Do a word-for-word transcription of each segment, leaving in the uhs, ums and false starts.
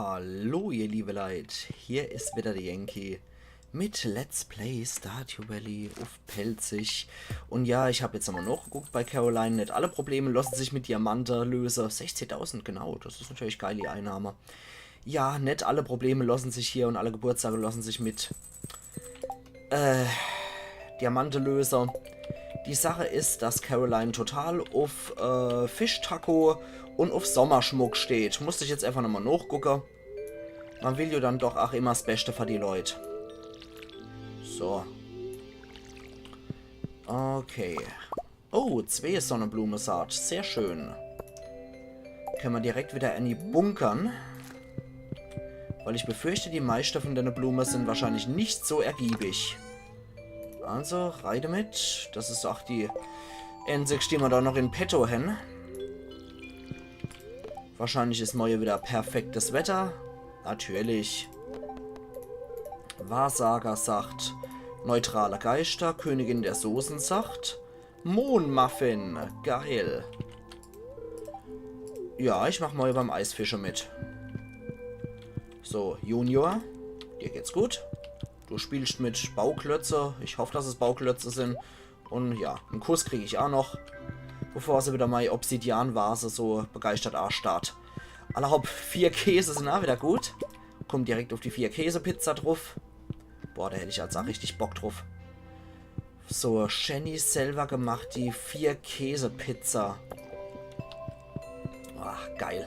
Hallo ihr liebe Leit, hier is wieder de Yankee mit Let's Play Stardew Valley uff Pälzisch. Un ja, ich hab jetzt nochmal nachgeguckt bei Caroline. Net alle Probleme lassen sich mit Diamante lösen. Sechzigtausend, genau, das is natürlich geil, die Einnahme. Ja, net alle Probleme lassen sich hier un alle Geburtstage lassen sich mit äh, Diamante lösen. Die Sache is, dass Caroline total uff äh, Fischtaco un uff Sommerschmuck steht. Musst ich jetzt einfach nochmal nachgucken. Man will jo dann doch ach immer 's Beste für die Leit. So. Okay. Oh, zwee Sonneblumesaat. Sehr schön. Könne mer direkt wieder ääni bunkern. Weil ich befürchte, die meischte von dene Blume sin wahrscheinlich net so ergiebig. Also, rei demit. Das is ach die änzigscht, die mer do noch in petto hen. Wahrscheinlich is morje wieder perfektes Wetter. Natürlich. Wahrsager sagt, neutrale Geister, Königin der Soßen sagt, Mohnmuffin, geil. Ja, ich mach morje beim Eisfische mit. So, Junior, dir geht's gut. Du spielst mit Bauklötze. Ich hoff, dass es Bauklötze sin. Un ja, en Kuss krieg ich ach noch, bevor se wieder mei Obsidian-Vase so begeistert anstarrt. Alla hopp, vier Käse sin ach wieder gut. Kommt direkt uff die vier Käse-Pizza druff. Boah, do hätt ich als ach richtig Bock druff. So, Shenny selber gemacht, die vier Käse-Pizza. Ach, geil.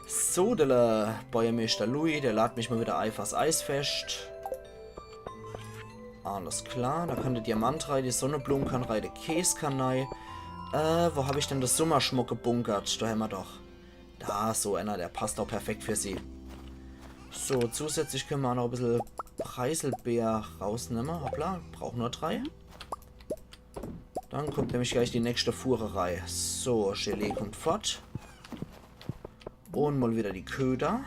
So, der Bäuermeister Louis, der lad mich mal wieder ei fürs Eisfest. Alles klar, do kann de Diamant rei, die Sonneblum kann rei, de Käs kann rei. Äh, wo hab ich denn de Summerschmuck gebunkert? Do hämmer doch. Da, so ääner, der passt doch perfekt für sie. So, zusätzlich könne mer ach noch e bissel Preiselbeer rausnemme. Hoppla, brauch nur drei. Dann kommt nämlich gleich die nächste Fuhre rei. So, Gelee kommt fort. Un mal wieder die Köder.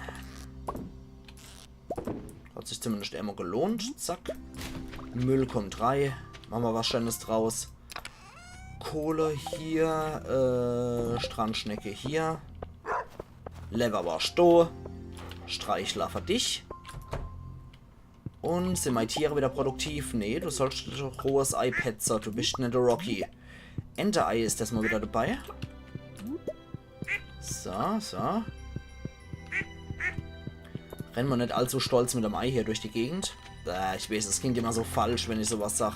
Hat sich zumindest immer gelohnt. Zack. Müll kommt rei. Mache mer was Scheenes draus. Kohle hier, äh, Strandschnecke hier. Lewwerworscht do. Streichler für dich. Un sin mei Tiere wieder produktiv? Nee, du sollst doch rohes Ei petze. Du bist net de Rocky. Enterei is des Mal wieder dabei. So, so. Renn mer net allzu stolz mit dem Ei hier durch die Gegend. Äh, ich weeß, es klingt immer so falsch, wenn ich so was sag.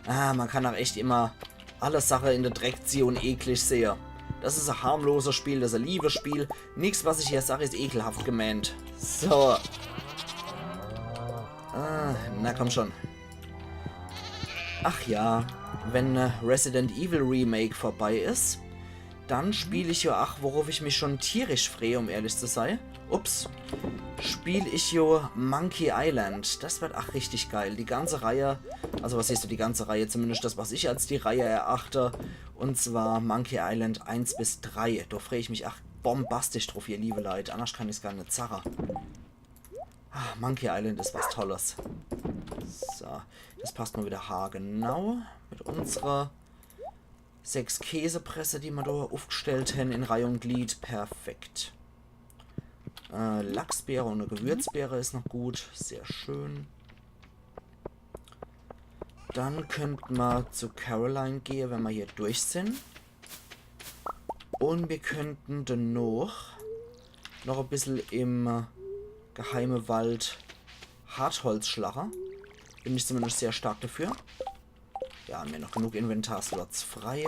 Ah, mer kann ach echt immer alle Sache in de Dreck ziehe un eklig sehe. Des is e harmloses Spiel, des is e liebes Spiel. Nix, was ich hier sag, is ekelhaft gemeent. So. Ah, na komm schon. Ach ja, wenn äh, Resident Evil Remake vorbei is, dann spiel ich jo, ach, worauf ich mich schon tierisch freh, um ehrlich zu sei. Ups. Spiel ich jo Monkey Island. Des wird ach richtig geil. Die ganze Reihe, also was heißt die ganze Reihe, zumindest des, was ich als die Reihe erachte, un zwar Monkey Island eins bis drei. Do freh ich mich ach bombastisch druff, ihr liebe Leit. Anders kann ich's gar net sage. Ah, Monkey Island is was Tolles. So, des passt mal wieder haargenau mit unserer sechs Käsepresse, die mer do uffgestellt hen in Reih un Glied. Perfekt. Äh, Lachsbeere un e Gewürzbeere is noch gut. Sehr schön. Dann könnt mer zu Caroline gehe, wenn mer hier durch sin. Un mir könnten denoch noch e bissel im äh, geheime Wald Hartholz schlache. Bin ich zumindest sehr stark dafür. Ja, hämmer noch genug Inventarslots frei.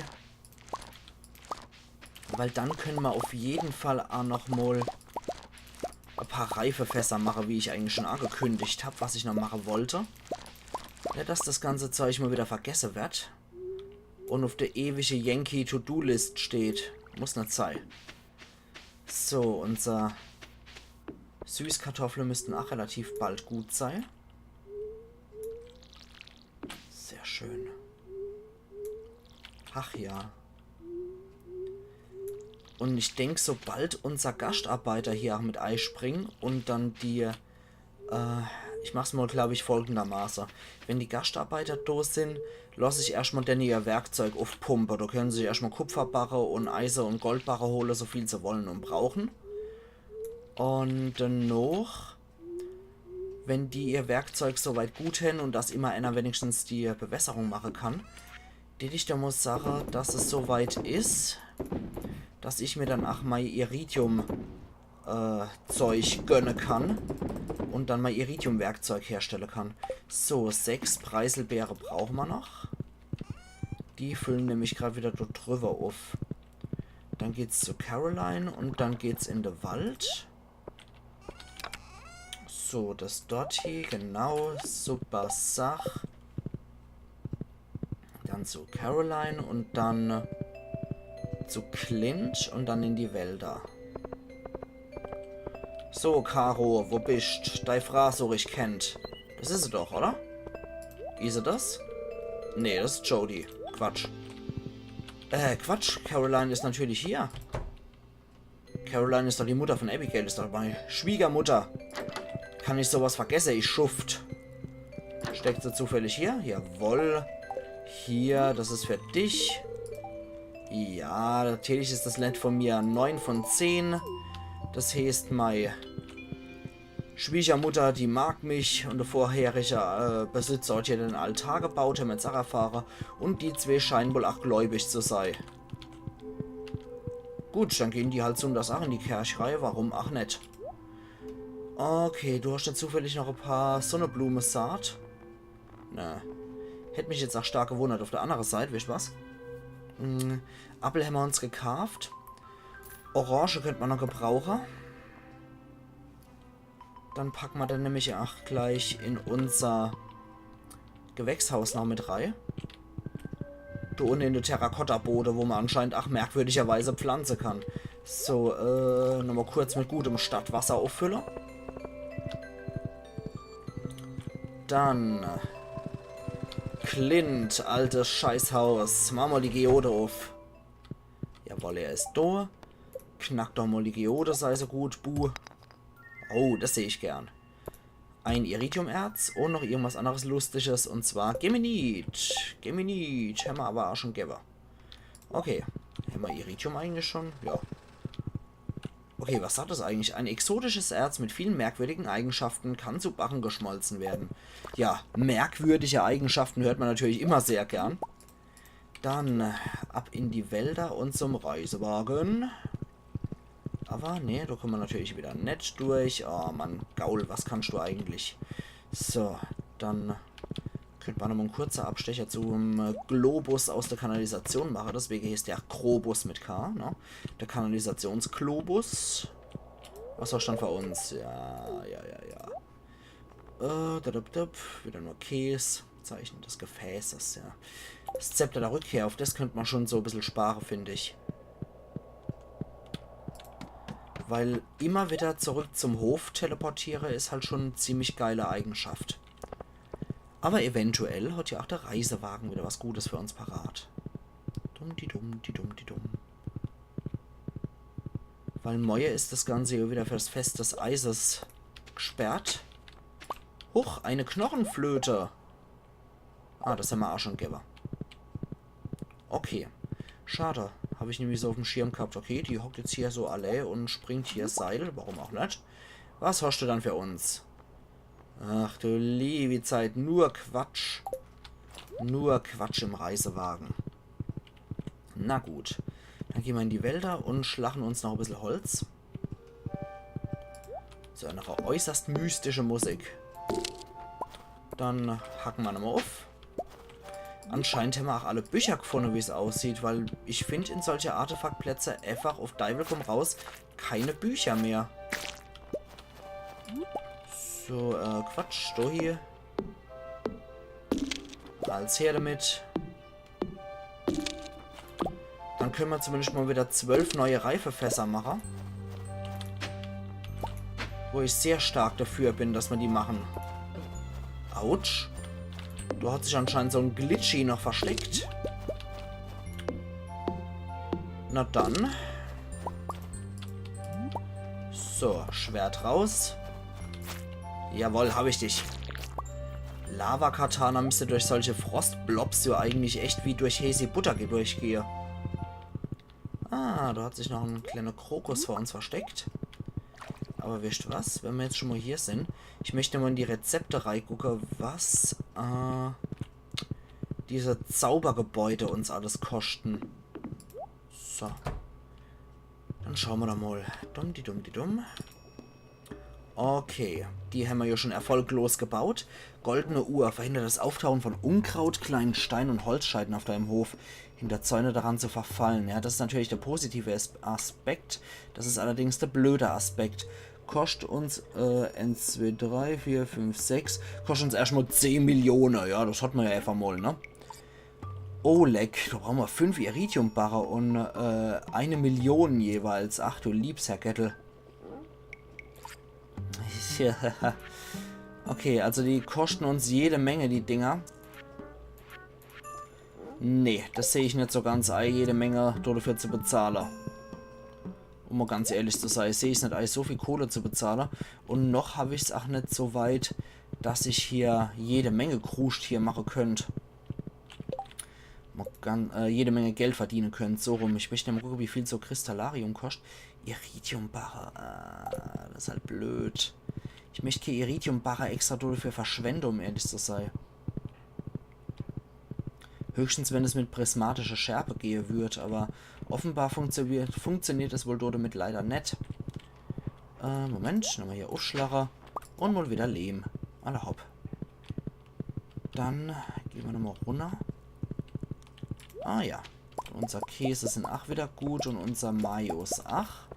Weil dann könne mer uff jeden Fall ach noch mol e paar Reifefässer mache, wie ich eigentlich schon angekündigt hab, was ich noch mache wollt. Net, dass des ganze Zeug mal wieder vergesse werd un uff de ewige Yankee-To-Do-List steht. Muss net sei. So, unser Süßkartoffle müssten ach relativ bald gut sei. Sehr schön. Ach ja. Un ich denk, sobald unser Gaschtarbeiter hier ach mit eispringe un dann die, äh, ich mach's mal, glaub ich, folgendermaße. Wenn die Gaschtarbeiter do sin, loss ich erscht mal denne ihr Werkzeug uffpumpe. Do könne se sich erscht mal Kupferbarre un Eise un Goldbarre hole, so viel se wolle un brauche. Und danoch, wenn die ihr Werkzeug so weit gut hen und dass immer einer wenigstens die Bewässerung mache kann, dät ich dann mol sage, dass es so weit is, dass ich mir dann ach mei Iridium, äh, Zeug gönne kann und dann mei Iridium-Werkzeug herstelle kann. So, sechs Preiselbeere brauche mer noch. Die füllen nämlich grad wieder dort drüber uff. Dann geht's zu Caroline und dann geht's in de Wald. So, das dort hier, genau, super Sach. Dann zu Caroline und dann zu Clint und dann in die Wälder. So, Caro, wo bischt? Dei Fraa such ich kennt. Das is se doch, oder? Is se das? Nee, das is Jodie. Quatsch. Äh, Quatsch. Caroline is natürlich hier. Caroline is doch die Mutter von Abigail, is doch mei Schwiegermutter. Kann ich sowas vergesse, ich Schuft. Steckt se zufällig hier? Jawoll. Hier, das is für dich. Ja, natürlich is das nett von mir. Neun von zehn. Das heeßt, mei Schwiegermutter, die mag mich und de vorherige, äh, Besitzer hat hier den Altar gebaut, hämmer jetzt ach erfahre. Und die zwee scheinen wohl ach gläubig zu sei. Gut, dann gehen die halt sonntags ach in die Kerch rei, warum ach net? Okay, du hast ja zufällig noch e paar Sonneblume-Saat. Na, hätt mich jetzt ach stark gewundert. Auf der andere Seit, weescht was? Hm, Appel hämmer uns gekaaft. Orange könnt mer noch gebrauche. Dann packe mer den nämlich ach gleich in unser Gewächshaus noch mit rei. Do unne in de Terrakotta-Bode, wo mer anscheinend ach merkwürdigerweise pflanze kann. So, äh, nochmol kurz mit gutem Stadtwasser uffülle. Dann, äh, Clint, altes Scheißhaus. Mach mol die Geode uff. Jawoll, er is do. Knack doch mol die Geode, sei so gut, Bu. Oh, das seh ich gern. Ein Iridiumerz und noch irgendwas anderes Lustiges, und zwar Geminit. Geminit hämmer awwer ach schon gewwe. Okay, hämmer Iridium eigentlich schon? Ja. Okay, was sagt das eigentlich? Ein exotisches Erz mit vielen merkwürdigen Eigenschaften kann zu Barren geschmolzen werden. Ja, merkwürdige Eigenschaften hört mer natürlich immer sehr gern. Dann, äh, ab in die Wälder und zum Reisewagen. Awwer, nee, do kommen mer natürlich wieder net durch. Oh Mann, Gaul, was kannst du eigentlich? So, dann könnt mer nochmol en kurzer Abstecher zum, äh, Globus aus der Kanalisation mache. Deswege heeßt der Krobus mit K, ne? Der Kanalisationsglobus. Was hast du dann für uns? Ja, ja, ja, ja. Äh, da, da, da, wieder nur Käs. Zeichen des Gefäßes, ja. Das Zepter der Rückkehr, auf das könnt mer schon so e bissel spare, find ich. Weil immer wieder zurück zum Hof teleportiere is halt schon e ziemlich geile Eigenschaft. Awwer eventuell hat ja ach der Reisewagen wieder was Gutes für uns parat. Dumm di dumm, di dumm, di dumm. Weil moie is das Ganze ja wieder fürs Fest des Eises gesperrt. Huch, eine Knochenflöte. Ah, das hämmer ach schon gewwe. Okay. Schade. Hab ich nämlich so uffm Schirm gehabt. Okay, die hockt jetzt hier so allee und springt hier Seil. Warum ach net? Was hast du dann für uns? Ach du liewi Zeit. Nur Quatsch. Nur Quatsch im Reisewagen. Na gut. Dann gehn mer in die Wälder und schlachen uns noch e bissel Holz. Zu einer äußerst mystischen Musik. Dann hacken mer nochmol uff. Anscheinend hämmer ach alle Bücher gefunne, wie's aussieht, weil ich find in solche Artefaktplätze einfach uff Deiwel komm raus keine Bücher mehr. So, äh, Quatsch, do hier. Als her damit. Dann könne mer zumindest mol wieder zwölf neue Reifefässer mache. Wo ich sehr stark dafür bin, dass mer die machen. Autsch. Do hat sich anscheinend so en Glitchy noch versteckt. Na dann. So, Schwert raus. Jawoll, hab ich dich. Lava-Katana müsst durch solche Frostblobs ja eigentlich echt wie durch heeßi Butter ge-, durchgehe. Ah, do hat sich noch en kleiner Krokus vor uns versteckt. Aber wisst was? Wenn mer jetzt schon mal hier sin, ich möcht mal in die Rezepte reigucke, was äh, diese Zaubergebäude uns alles koschten. So. Dann schaue mer doch mal. Dumm, die dumm, die dumm. Okay, die hämmer ja schon erfolglos gebaut. Goldene Uhr. Verhindert das Auftauchen von Unkraut, kleinen Steinen und Holzscheiten auf deinem Hof. Hindert Zäune daran zu verfallen. Ja, das is natürlich der positive As- Aspekt. Das is allerdings der blöde Aspekt. Koscht uns, äh, eins, zwei, drei, vier, fünf, sechs. Koscht uns erscht mal zehn Millione. Ja, das hat mer ja einfach mal, ne? Oh, leck. Da brauche mer fünf Iridium-Barre und, äh, eine Million jeweils. Ach du liebs Herrgöttel. Ja. Okay, also die koschten uns jede Menge, die Dinger. Nee, das seh ich net so ganz ei, jede Menge dodefür zu bezahle. Um mal ganz ehrlich zu sei, seh ich's net ei, so viel Kohle zu bezahle. Und noch hab ich's ach net so weit, dass ich hier jede Menge Kruscht hier mache könnt. Mo- gan- äh, jede Menge Geld verdiene könnt, so rum. Ich möcht mal gucke, wie viel so Kristallarium koscht. Iridium-Barre, äh, das is halt blöd. Ich möcht kee Iridium-Barre extra dodefür verschwende, um ehrlich zu sei. Höchstens, wenn es mit prismatischer Schärfe gehe würd, aber offenbar funktio- funktioniert es wohl dodemit leider net. Äh, Moment, nochmal hier uffschlache. Und mal wieder Lehm. Alla hopp. Dann gehn mer nochmal runner. Ah ja. Unser Käse sin ach wieder gut und unser Majos ach.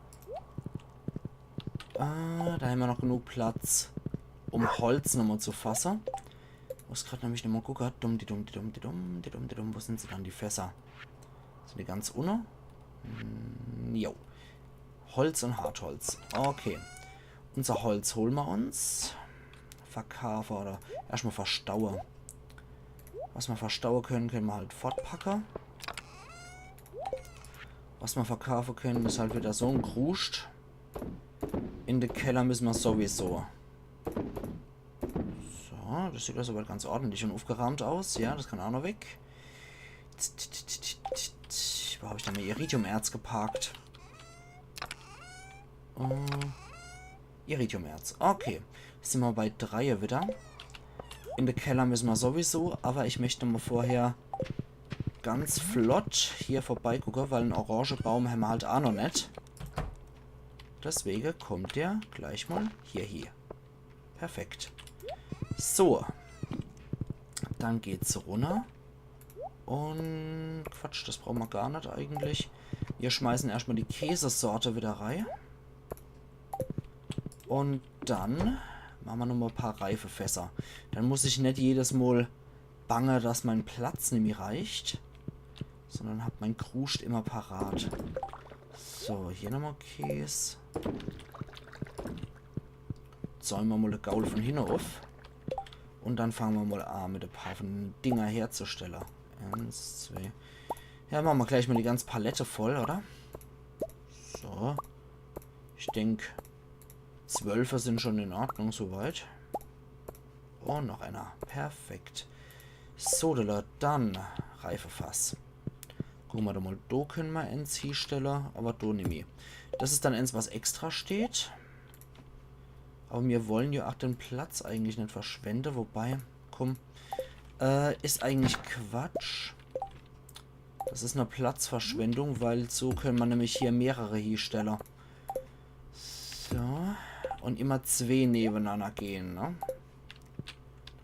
Äh, da hämmer noch genug Platz, um Holz nochmal zu fasse. Muss grad nämlich nochmal gucke. Dumm, die dumm, die dumm, die dumm, die dumm, die dumm. Wo sin se dann, die Fässer? Sin die ganz unne? Hm, jo. Holz und Hartholz. Okay. Unser Holz hole mer uns. Verkaafe oder erscht mal verstaue. Was mer verstaue könnt, könnt mer halt fortpacke. Was mer verkaafe könnt, is halt wieder so en Kruscht. In de Keller müsse mer sowieso. So, das sieht ja soweit ganz ordentlich und uffgeraamt aus. Ja, das kann ach noch weg. Wo hab ich dann mei Iridium-Erz geparkt? Äh, Iridium-Erz. Okay. Sin mer bei drei wieder. In de Keller müsse mer sowieso, aber ich möcht mal vorher ganz flott hier vorbeigucke, weil en Orangebaum hämmer halt ach noch net. Deswege kommt der gleich mal hier hie. Perfekt. So. Dann geht's runner. Und Quatsch, das brauche mer gar net eigentlich. Wir schmeißen erscht mal die Käsesorte wieder rei. Und dann mache mer nochmal paar Reifefässer. Dann muss ich net jedes Mal bange, dass mein Platz nimmi reicht, sondern hab mein Kruscht immer parat. So, hier nochmal Käs. Zäume mer mal de Gaul von hinne uff. Und dann fange mer mal a, mit e paar von den Dinger herzustelle. Eins, zwei. Ja, mache mer gleich mal die ganz Palette voll, oder? So. Ich denk, zwölfe sin schon in Ordnung soweit. Und noch einer. Perfekt. So, dann Reifefass. Gucke mer doch mal, do könne mer ens hiestelle, aber do nimmi. Das is dann ens, was extra steht. Aber mir wollen ja ach den Platz eigentlich net verschwende, wobei, komm, äh, is eigentlich Quatsch. Das is ne Platzverschwendung, weil so könne mer nämlich hier mehrere hiestelle. So. Und immer zwee nebenanner gehen, ne?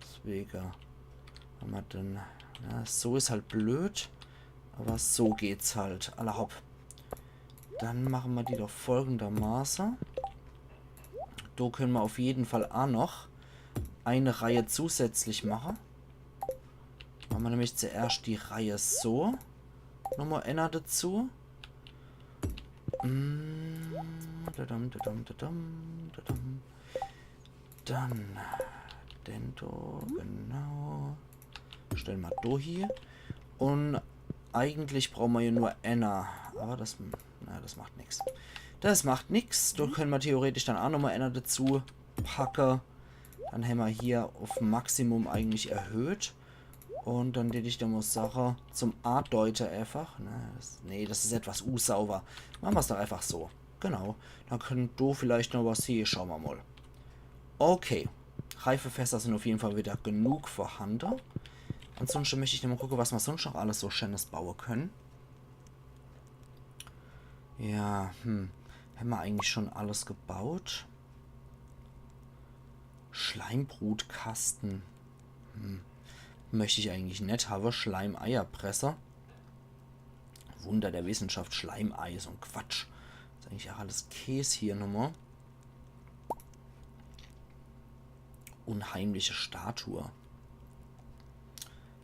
Deswege hämmer dann, ja, so is halt blöd. Aber so geht's halt. Alla hopp. Dann mache mer die doch folgendermaße. Do könne mer auf jeden Fall a noch eine Reihe zusätzlich mache. Mache mer nämlich zuerscht die Reihe so. Nochmal enner dazu. Mm, dadam, dadam, dadam, dadam. Dann den do, genau. Stelle mer do hie. Und eigentlich brauche mer ja nur enner. Aber das, na, das macht nix. Das macht nix. Do könne mer theoretisch dann a nochmal enner dazu packe. Dann hämmer hier auf Maximum eigentlich erhöht. Und dann deet ich do mal sache, zum Adeute einfach. Ne, das, nee, das is etwas unsauber. Mache mer's doch einfach so. Genau. Dann könnt do vielleicht noch was hier. Schaue mer mol. Okay. Reifefässer sin uff jeden Fall wieder genug vorhande. Ansonschte möcht ich noch mol gucke, was mer sonscht noch alles so Scheenes baue könne. Ja, hm. Hämmer eigentlich schun alles gebaut? Schleimbrutkaste. Hm. Möcht ich eigentlich net hawwe. Schleimeierpresse. Wunder der Wissenschaft, Schleimei, so'n Quatsch. Is eigentlich ach alles Käs hier nochmol. Unheimliche Statue.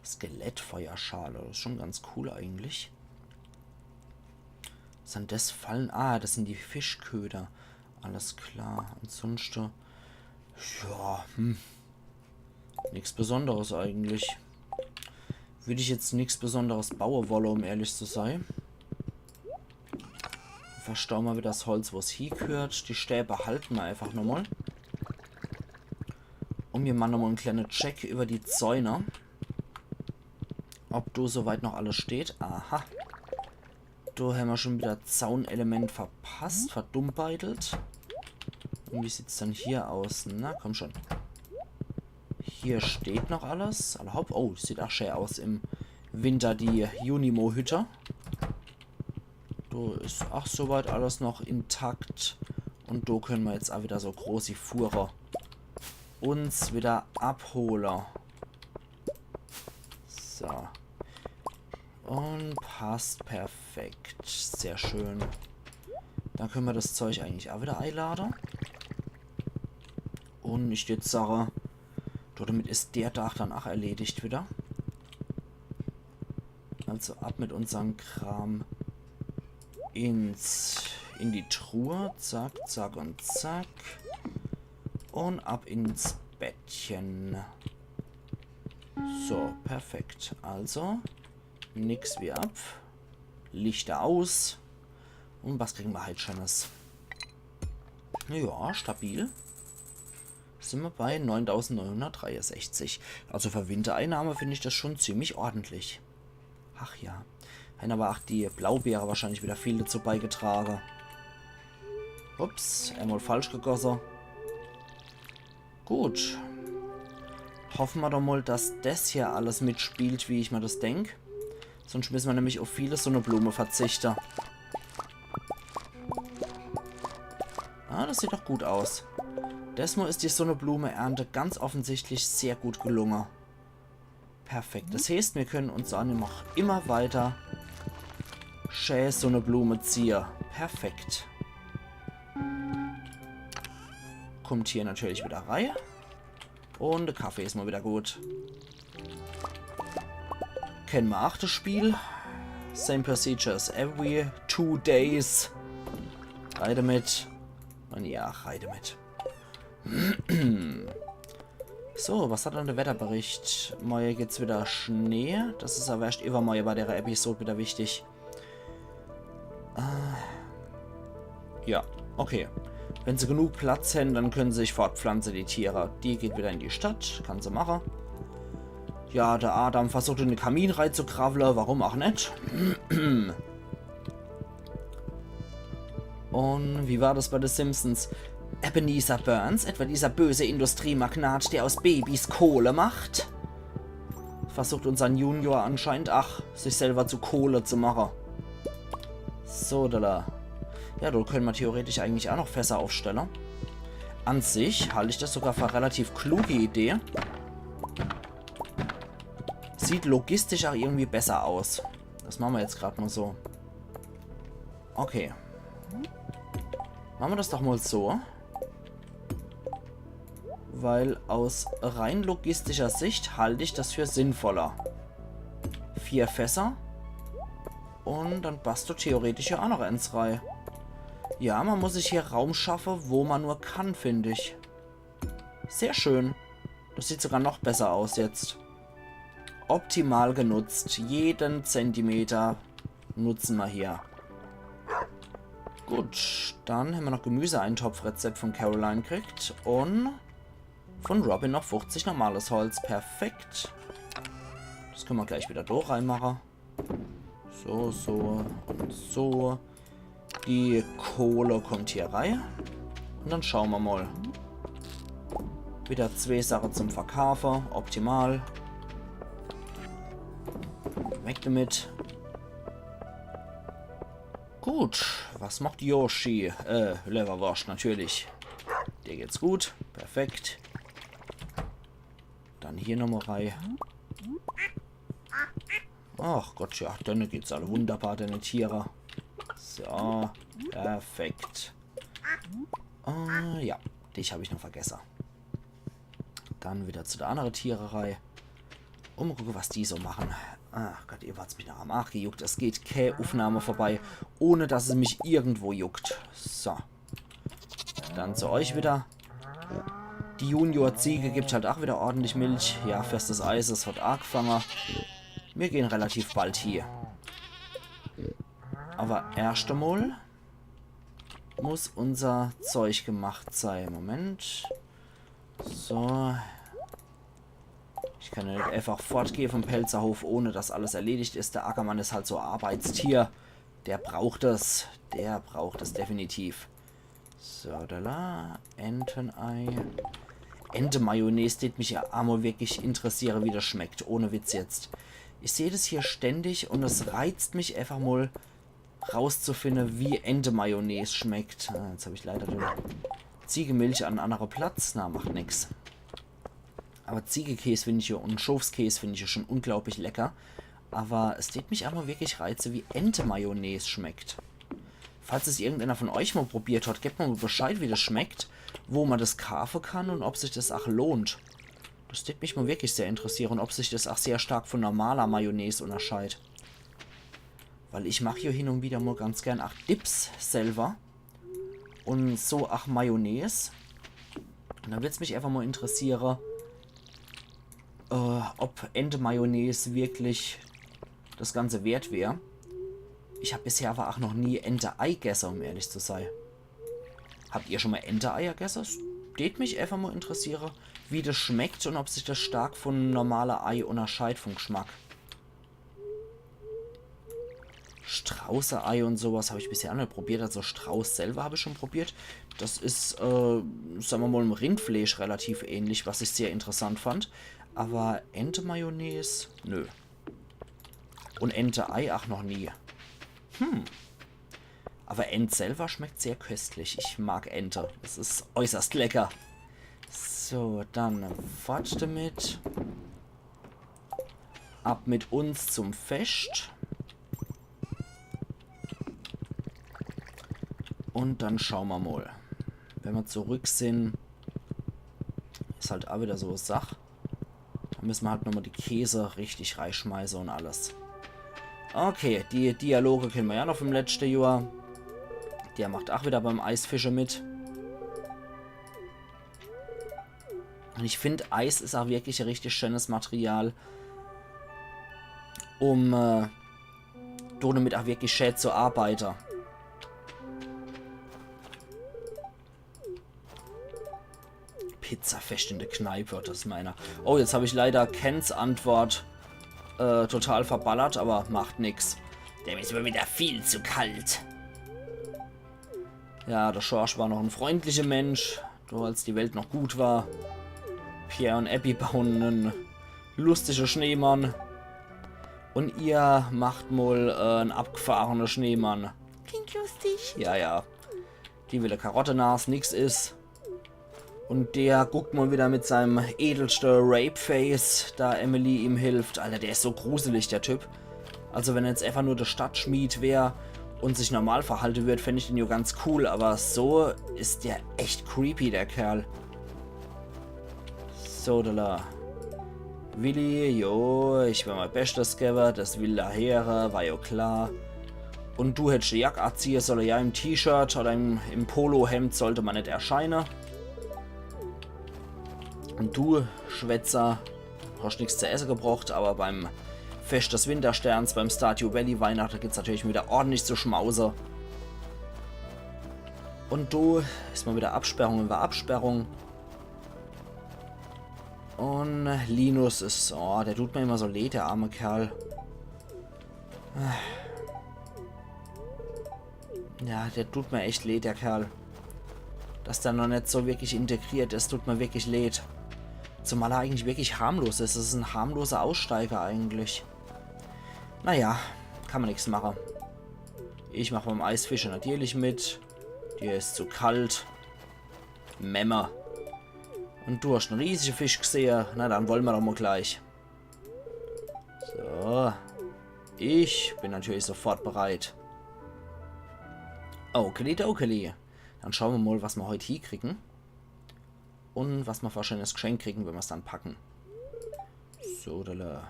Skelettfeuerschale, des is schun ganz cool eigentlich. Sin des Falle? Ah, des sin die Fischköder. Alles klar. Ansonschte, ja, hm. Nix Besonderes eigentlich. Würd ich jetzt nix Besonderes baue wolle, um ehrlich zu sei. Verstaue mer wieder des Holz, wo's hiegehört. Die Stää behalte mer einfach nochmol. Un mir mache nochmol en kleene Check über die Zäune. Ob do so weit noch alles steht. Aha. Do hämmer schun wieder Zaunelement verpasst, verdummbeidelt. Un wie sieht's dann hier aus? Na, komm schun. Hier steht noch alles. Alla hopp. Oh, sieht ach schää aus im Winter, die Junimo-Hütte. Do is ach so weit alles noch intakt. Un do könne mer jetzt ach wieder so großi Fuhre uns wieder abhole. So. Un passt perfekt. Sehr schön. Dann könne mer des Zeug eigentlich ach wieder eilade. Un ich würd sage, do damit is der Dach dann ach erledigt wieder. Also ab mit unserm Kram ins, in die Truhe. Zack, zack un zack. Un ab ins Bettche. So, perfekt. Also, nix wie ab. Lichter aus. Un was kriege mer heit Scheenes? Ja, stabil. Sin mer bei neuntausendneunhundertdreiunsechzig. Also für Wintereinnahme find ich des schun ziemlich ordentlich. Ach ja. Hämmer awwer ach die Blaubeere wahrscheinlich wieder viel dazu beigetrage. Ups, emol falsch gegosse. Gut. Hoffe mer doch mol, dass des hier alles mitspielt, wie ich mer des denk. Sonscht misse mer nämlich uff viele Sonneblume verzichte. Ah, des sieht doch gut aus. Desmol is die Sonneblume-Ernte ganz offensichtlich sehr gut gelunge. Perfekt. Des heeßt, mir könne uns ach immer weiter schää Sonneblume ziehe. Perfekt. Kummt hier natürlich wieder rei. Un de Kaffee is mol wieder gut. Kenne mer ach des Spiel. Same procedures every two days. Rei damit. Un ja, rei damit. So, was hat dann de Wetterbericht? Morje gibt's wieder Schnee. Des is awwer erscht iwwermorje bei der Episode wieder wichtig. Äh, ja, okay. Wenn se genug Platz hän, dann könne se sich fortpflanze, die Tiere. Die geht wieder in die Stadt, kann se mache. Ja, de Adam versucht, in de Kamin reizukrawwle, warum ach net? Un wie war des bei de Simpsons? Ebenezer Burns, etwa dieser böse Industriemagnat, der aus Babys Kohle macht? Versucht unsern Junior anscheinend, ach, sich selwer zu Kohle zu mache. So, da, da. Ja, do könne mer theoretisch eigentlich ach noch Fässer uffstelle. An sich halt ich des sogar für e relativ kluge Idee. Sieht logistisch ach irgendwie besser aus. Des mache mer jetzt grad mol so. Okay. Mache mer des doch mol so. Weil aus rein logistischer Sicht halt ich des für sinnvoller. Vier Fässer. Un dann passt do theoretisch ja ach noch eens rei. Ja, mer muss sich hier Raum schaffe, wo mer nur kann, find ich. Sehr schön. Des sieht sogar noch besser aus jetzt. Optimal genutzt. Jeden Zentimeter nutze mer hier. Gut, dann hämmer noch Gemüseeintopfrezept vun Caroline kriegt un vun Robin noch fuchzig normales Holz. Perfekt. Des könne mer gleich wieder do reimache. So, so un so. Die Kohle kommt hier rei. Un dann schaue mer mol. Wieder zwee Sache zum Verkaafe. Optimal. Weg damit. Gut, was macht Yoshi? Äh, Lewwerworscht, natürlich. Dir geht's gut. Perfekt. Dann hier nochmol rei. Ach Gott, ja, denne geht's alle wunderbar, denne Tiere. So, perfekt. Äh, ja, dich hab ich noch vergesse. Dann wieder zu de annere Tiere rei. Un mol gucke, was die so mache. Ach Gott, ewe hat's mich noch am Arsch gejuckt. Es geht kä Uffnahme vorbei, ohne dass es mich irgendwo juckt. So. Dann zu euch wieder. Die Junior-Ziege gibt halt ach wieder ordentlich Milch. Ja, Fest des Eises hat aagefange. Mir gehn relativ bald hie. Awwer erscht emol muss unser Zeug gemacht sei. Moment. So. Ich kann jo net einfach fortgehe vom Pälzerhof, ohne dass alles erledigt is. De Ackermann is halt so e Arbeitstier. Der braucht es. Der braucht es definitiv. So, da la. Entenei. Ente-Mayonnaise, tät mich jo emol wirklich interessiere, wie das schmeckt. Ohne Witz jetzt. Ich seh das hier ständig un es reizt mich einfach mol rauszufinne, wie Ente-Mayonnaise schmeckt. Ah, jetzt hab ich leider die Ziegemilch an en annere Platz. Na, macht nix. Awwer Ziegekäs find ich jo un Schofskäs find ich jo schon unglaublich lecker. Awwer es tät mich emol wirklich reize, wie Ente-Mayonnaise schmeckt. Falls es irgendeiner von euch mol probiert hat, gebt mer mol Bescheid, wie das schmeckt, wo mer das kaafe kann un ob sich das ach lohnt. Das tät mich mol wirklich sehr interessiere un ob sich das ach sehr stark von normaler Mayonnaise unnerscheid. Weil ich mach jo hin un wieder mol ganz gern ach Dips selwer. Un so ach Mayonnaise. Un da würd's mich einfach mol interessiere, äh, ob Ente-Mayonnaise wirklich das Ganze wert wär. Ich hab bisher awwer ach noch nie Ente-Ei gesse, um ehrlich zu sei. Habt ihr schon mol Ente-Eier gesse? Es tät mich einfach mol interessiere, wie das schmeckt un ob sich das stark von normaler Ei unnerscheid vom Geschmack. Strauße-Ei un sowas hab ich bisher ach net probiert. Also Strauß selwer hab ich schon probiert. Das is, äh, sa mer mol, em Rindfleesch relativ ähnlich, was ich sehr interessant fand. Awwer Ente-Mayonnaise? Nö. Un Ente-Ei? Ach, noch nie. Hm. Awwer Ent selwer schmeckt sehr köstlich. Ich mag Ente. Es is äußerst lecker. So, dann fort damit. Ab mit uns zum Fescht. Un dann schaue mer mol. Wenn mer zurück sin, is halt ach wieder so e Sach. Do misse mer halt nochmol die Käse richtig reischmeiße un alles. Okay, die Dialoge kenne mer jo noch vom letschte Johr. Der macht ach wieder beim Eisfische mit. Un ich find, Eis is ach wirklich e richtig schönes Material, um, äh, do demit ach wirklich schää zu arbeite. Pizzafescht in de Kneip, das is meiner. Oh, jetzt hab ich leider Kens Antwort, äh, total verballert, awwer macht nix. Dem is mer wieder viel zu kalt. Ja, de Schorsch war noch en freundlicher Mensch, do als die Welt noch gut war. Pierre un Eppie bauen en lustige Schneemann. Un ihr macht mol, äh, en abgefahrene Schneemann. Klingt lustig. Ja, ja. Die will e Karottenas, nix is. Un der guckt mol wieder mit seinem edelste Rape-Face, da Emily ihm hilft. Alter, der is so gruselig, der Typ. Also wenn er jetzt einfach nur de Stadtschmied wär un sich normal verhalte würd, fänd ich den jo ganz cool, awwer so is der echt creepy, der Kerl. So, da la. Willi, jo, ich wer mei Beschtes gewwe, das will er heere, war jo klar. Un du hättsch die Jack aziehe solle, ja, im T-Shirt oder im, im Polohemd sollt mer net erscheine. Un du, Schwätzer, hascht nix zu esse gebrocht, awwer beim Fescht des Wintersterns, beim Stardew Valley Weihnachte gibt's natürlich wieder ordentlich zu schmause. Un do is mol wieder Absperrung über Absperrung. Un Linus is, oh, der tut mer immer so leed, der arme Kerl. Ja, der tut mir echt leed, der Kerl. Dass der noch net so wirklich integriert is, tut mir wirklich leed. Zumal er eigentlich wirklich harmlos is. Das is en harmloser Aussteiger eigentlich. Naja, kann ma nix mache. Ich mach beim Eisfischer natürlich mit. Dir is zu kalt. Memme. Und du hast en riesige Fisch gesehe. Na, dann wolle ma doch mal gleich. So. Ich bin natürlich sofort bereit. Okeli dokeli. Dann schaue ma mal, was ma heut hiekriegen. Und was ma wahrscheinlich als Geschenk kriegen, wenn ma's dann packen. So, da.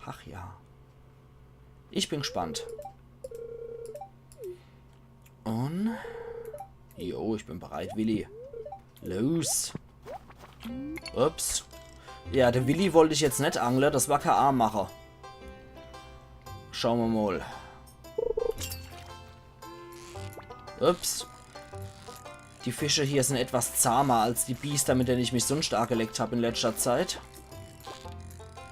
Ach ja. Ich bin gespannt. Und... Jo, ich bin bereit, Willi. Los. Ups. Ja, de Willi wollt ich jetzt net angle, das war kä Aamacher. Schaue ma mal. Ups. Die Fische hier sind etwas zahmer als die Biester, mit denen ich mich sonst aagelegt hab in letzter Zeit.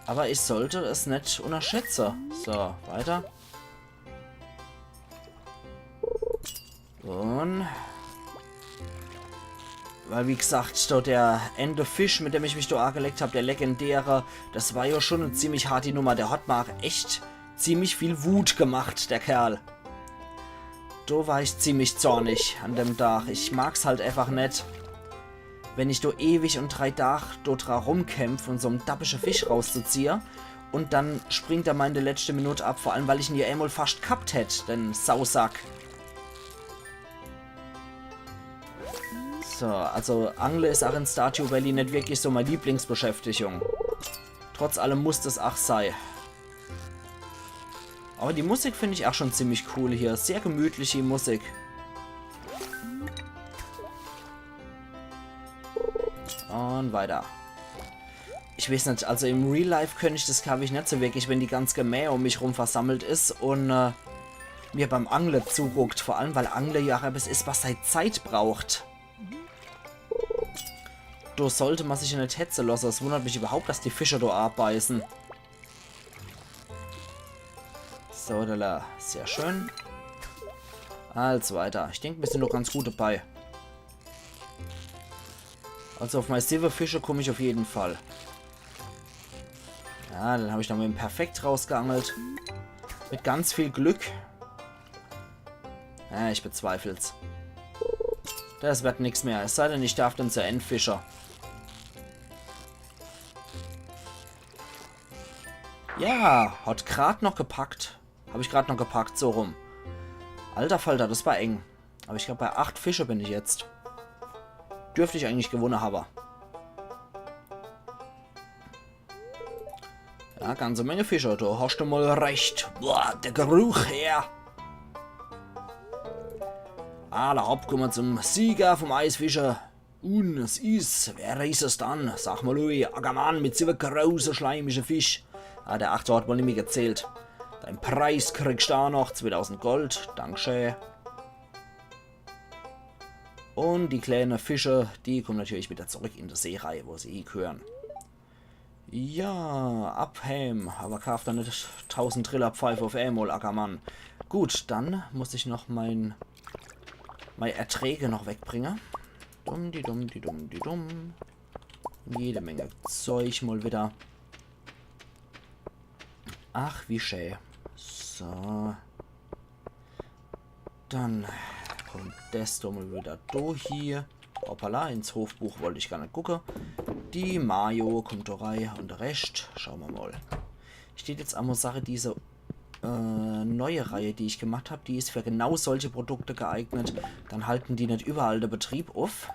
Aber ich sollte es net unterschätze. So, weiter. Und... Weil, wie gesagt, do der ääne Fisch, mit dem ich mich do aagelegt hab, der legendäre, das war ja schon e ziemlich harti Nummer. Der hat ma echt ziemlich viel Wut gemacht, der Kerl. Do war ich ziemlich zornig an dem Tag. Ich mag's halt einfach net, wenn ich do ewig und drei Tag do dra rumkämpf, um so'n dappische Fisch rauszuziehe. Und dann springt er ma in de letzte Minut ab, vor allem, weil ich en ja emol fascht gehabt hätt, den Sausack. So, also Angle is ach in Stardew Valley net wirklich so mei Lieblingsbeschäftigung. Trotz allem muss das ach sei. Aber die Musik find ich ach schon ziemlich cool hier. Sehr gemütliche Musik. Und weiter. Ich weeß net, also im Real Life könnt ich das, glaab ich, net so wirklich, wenn die ganz Gemäh um mich rum versammelt is und äh, mir beim Angle zuguckt. Vor allem, weil Angle ja ach ebbes is, was sei Zeit braucht. Do sollt ma sich ja net hetze losse. Es wundert mich überhaupt, dass die Fische do abbeißen. So, da, da. Sehr schön. Also weiter. Ich denk, mir sind noch ganz gut dabei. Also auf mei siwwe Fische komm ich auf jeden Fall. Ja, dann hab ich noch mit dem perfekt rausgeangelt. Mit ganz viel Glück. Ja, ich bezweifel's. Das wird nix mehr. Es sei denn, ich darf dann zur Endfischer. Ja, hat grad noch gepackt. Hab ich grad noch gepackt, so rum. Alter Falter, das war eng. Aber ich glaab, bei acht Fische bin ich jetzt. Dürft ich eigentlich gewunne hawwe. Ja, ganze Menge Fische, do hast du mal recht. Boah, der Geruch her. Alla hopp, kumme mer zum Sieger vom Eisfischer. Un es is, wer is es dann? Sag mal, Louis, Ackermann mit siwwe große schleimische Fisch. Ah, der Achter hat wohl nimmi gezählt. Dein Preis kriegst du ach noch, zweetausend Gold, dankschee. Un die kleine Fische, die kommen natürlich wieder zurück in de See rei, wo sie hiegehören. Ja, abhäm, aber kaaf dann net tausend Trillerpfeife auf emol, Ackermann. Gut, dann muss ich noch mein, mei Erträge noch wegbringe. Dumm, di dumm, di dumm, di dumm. Jede Menge Zeug mal wieder. Ach, wie schä. So. Dann kommt des do mal wieder do hier. Hoppala, ins Hofbuch wollt ich gar net gucke. Die Mayo kommt do rei un de Rescht, schau mer mal. Steht jetzt ach mal Sache, diese äh, neue Reihe, die ich gemacht hab, die is für genau solche Produkte geeignet. Dann halten die net überall de Betrieb uff,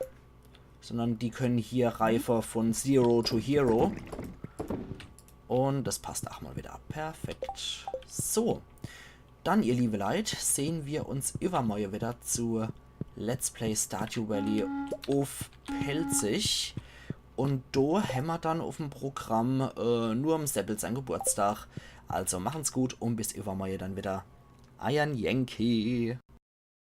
sondern die können hier reife von Zero to Hero. Un das passt ach mal wieder. Perfekt. So. Dann, ihr liebe Leit, sehen wir uns übermorje wieder zu Let's Play Stardew Valley uff Pälzisch. Un do hämmer dann uffm Programm äh, nur em Seppel sein Geburtstag. Also machen's gut un bis übermorje dann wieder. Eiern Yankee.